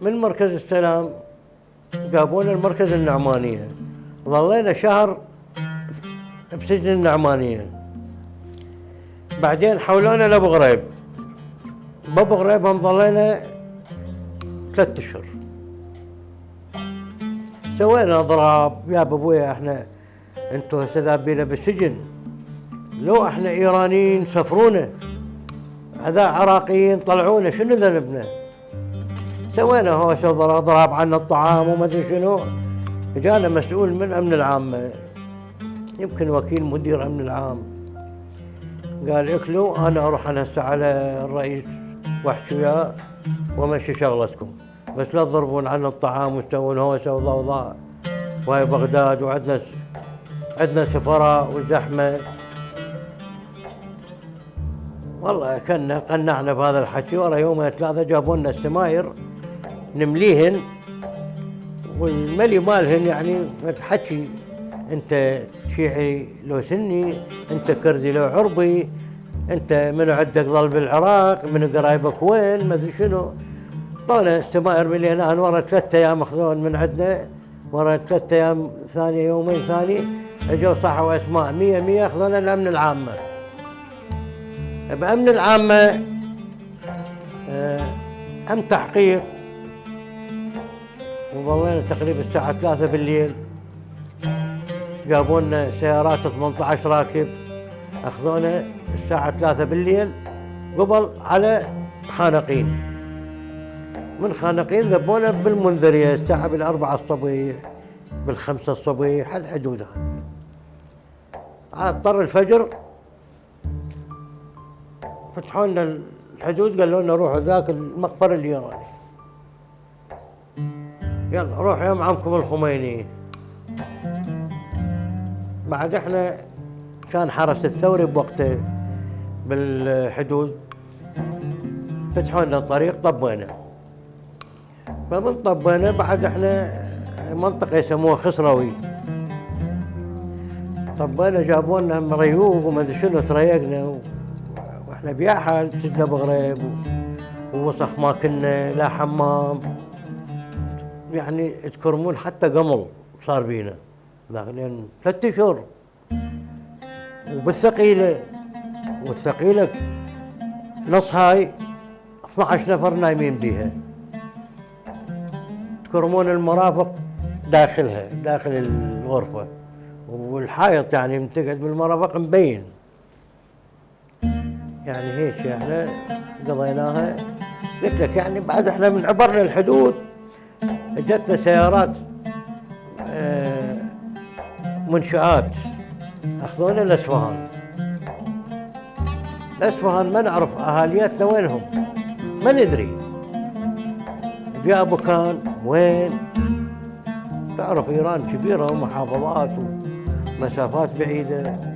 من مركز السلام جابونا المركز النعمانية، ظلينا شهر بسجن النعمانية. بعدين حولونا لأبو غريب، بأبو غريب هم ظلينا 3 أشهر. سوينا اضراب يا ابويا، احنا انتوا هسه ذابينا بالسجن، لو احنا ايرانيين سفرونا، هذا عراقيين طلعونا، شنو ذنبنا؟ سوينا هوش اضراب عن الطعام وما ادري شنو. جانا مسؤول من امن العامه، يمكن وكيل مدير امن العام، قال اكلوا، انا اروح انا هسه على الرئيس واحكي وياه وامشي شغلتكم، بس لا تضربون عنا الطعام وتسوون هوسه وضوضاء، وهي بغداد وعندنا سفراء وزحمه. والله كنا قنعنا بهذا الحكي. ورا يومين 3 جابوا لنا السماير نمليهن، والملي مالهن يعني تحكي انت شيعي لو سني، انت كردي لو عربي، انت منو عندك ظل بالعراق، منو قرايبك وين، ما ادري شنو. طونا السماير ملينا ورا 3 ايام اخذون من عندنا، ورا 3 ايام ثانيه يومين ثاني اجوا صحوا اسماء 100 اخذونا الامن العامه. بامن العامه هم تحقيق، وظلينا تقريبا الساعه 3 بالليل. جابوا لنا سيارات 18 راكب، اخذونا الساعه 3 بالليل قبل على خانقين. من خانقين ذبونا بالمنذريه الساعه 4 الصبح، 5 الصبح، الحدود هذه. عاد طر الفجر فتحوا لنا الحدود، قالوا لنا روحوا ذاك المقبر الايراني، يلا روحوا يا معمكم الخميني. بعد احنا كان حرس الثوري بوقته بالحدود، فتحوا لنا الطريق، طبينا. فمن طبينا بعد احنا منطقه يسموها خسروي، طبينا جابوا لنا مريوق وما ادري شنو، تريقنا واحنا بيا حال سجن ابو غريب ووسخ، ما كنا لا حمام، يعني تكرمون حتى قمل صار بينا لان 3 أشهر. وبالثقيله، والثقيله نص هاي 12 نفر نايمين بيها، تكرمون المرافق داخلها، داخل الغرفه، والحائط يعني من تقعد بالمرافق مبين. يعني هيك احنا قضيناها. قلت لك يعني بعد احنا من عبرنا الحدود اجتنا سيارات منشآت اخذونا لاصفهان. اصفهان ما نعرف اهاليتنا وينهم، ما ندري جابوا كان وين. تعرف ايران كبيره ومحافظات ومسافات بعيده.